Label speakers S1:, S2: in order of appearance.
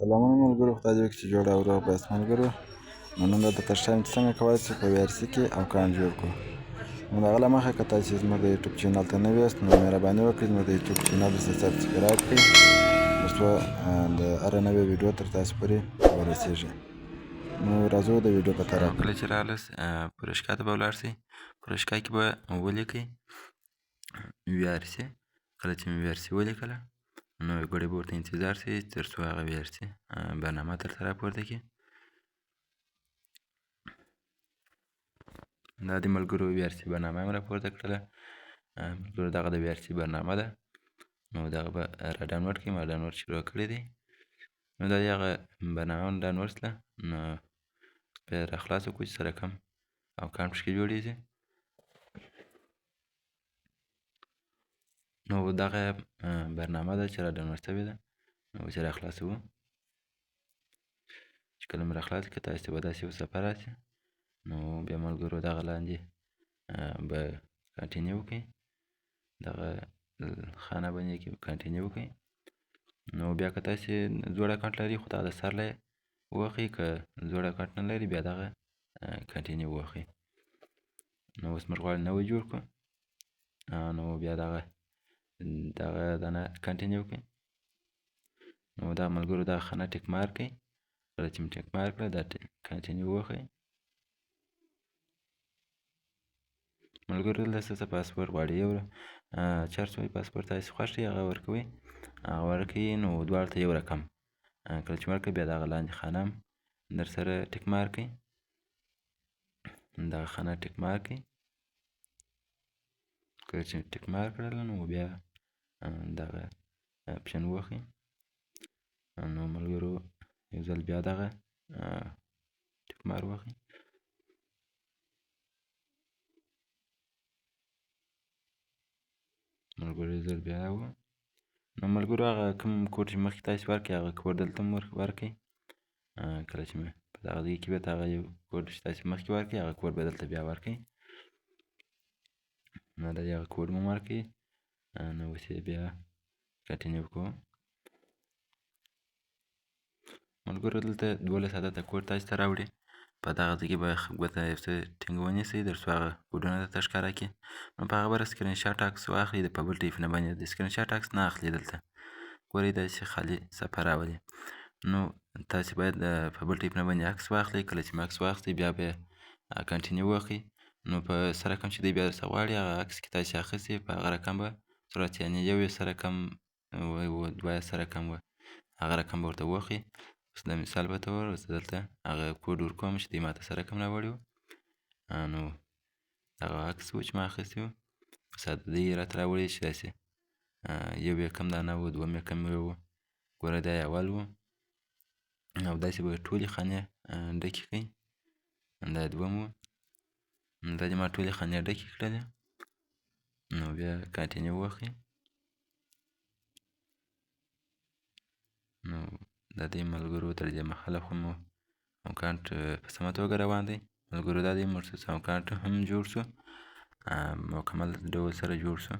S1: سلامونه ملګرو، خدای دې وکړي چې جوړ او روغ یاست. ملګرو، نو نن درته ترښایم چې څنګه کولی شو په وي ار سي کې اکاونټ جوړ کړو. نو د هغه له مخه که تاسې زموږ د یوټیوب چینل ته نوي یاست، نو مهرباني وکړئ زموږ د یوټیوب چینل درته سبسکرایب کړئ، تر څو د هره نوې ویډیو تر تاسو پورې ورسېږي. نو راځو د ویډیو په طرف.
S2: کله چې راغلس پروشکا ته به ولاړ شئ، پروشکا کې به ولیکئ وي ار سي. کله چې مې وي ار سي ولیکله، نو ګړی به ورته انتظار شئ تر څو هغه وي ار سي برنامه درته راپورته کړي. دا د ملګرو وي ار سي برنامه هم راپورته کړله. ملګرو، دغه د وي ار سي برنامه ده، نو دغه به را ډاونلوډ کړئ. ما ډاونلوډ شروع کړی دی. نو دا هغه برنامه هم ډاونلوډ شوله، نو بیا را خلاصه کړو چې څه رقم اکاونټ پکې جوړېږي. نو دغه برنامه ده چې را ډاونلوډ شوې ده، نو اوس یې را خلاصوو. چې کله مې را خلاص کړه، تاسې ته به داسې یو صفحه راشي. نو بیا ملګرو دغه لاندې به continue وکړئ، دغه خانه باندې کې continue وکړئ. نو بیا که تاسې زوړ اکاونټ لرئ، خو دغه د سر له ووهئ، که زوړ اکاونټ نه لرئ بیا دغه continue ووهئ. نو اوس موږ غواړو نوی جوړ کړو، نو بیا دغه دانه continue وکړئ. نو دا ملګرو دغه خانه tick mark کړئ. کله چې مې tick mark کړه، دا continue ووهئ. ملګرو دلته څه پاسپورټ غواړي، یو چار څو پاسپورټ تاسې خوښ دی هغه ورکوئ، هغه ورکوي. نو دواړو ته یو رقم کله چې ورکړئ، بیا دغه لاندې خانه هم در سره tick mark کړئ، دغه خانه tick mark کړئ. کله چې tick mark کړله، نو بیا دغه option ووهئ. نو ملګرو یو ځل بیا دغه tick mark ووهئ. ملګرو یو ځل بیا وو. نو ملګرو هغه کوم کوډ چې مخکې تاسې ورکړئ، هغه کوډ دلته هم ورکړئ. کله چې مې په دغه ځای کې بیا هغه یو کوډ چې تاسې مخکې ورکړئ، هغه کوډ به دلته بیا ورکړئ. نو دا هغه کوډ مو ورکړئ. نو اوس یې بیا continue کوو. ملګرو دلته 12 عدده کوډ تاسې ته راوړي. په دغه ځای کې به ګوته یو څه ټینګ ونیسئ، تر څو هغه کوډونه درته ښکاره کړي. نو په هغه بره سکرین شاټ عکس واخلئ، د په بل ټلیفون باندې د سکرین شاټ عکس نه اخلي. دلته ګورئ داسې خالي صفحه راولي. نو تاسې باید په بل ټلیفون باندې عکس واخلئ. کله چې مې عکس واخیستی، بیا به یې continue ووهئ. نو په څه رقم چې دی بیا درته غواړي، هغه عکس کې تاسې اخیستی، په هغه رقم به څومره، یعنې یو یې څه رقم و، دوه یې څه رقم و، هغه رقم به ورته ووهئ. اوس د مثال په تور اوس دلته هغه کوډ ورکوم چې دی ماته څه رقم راوړی و. نو هغه عکس و چې ما اخیستی و، اوس دی یې راته راوړی چې داسې یو یې کم دانه و، دوم یې کم و، ګوره دا یې اول و. او داسې به ټولې خانې ډکې کړئ. دا دوم و، دا دې ما ټولې خانې ډکې کړلې. نو بیا continue ووهئ. نو د دې ملګرو تر دې مهاله خو مو اکاونټ په سمه توګه روان دی. ملګرو دا دی موږ څه اکاونټ هم جوړ شو، مکمل ډول سره جوړ شو.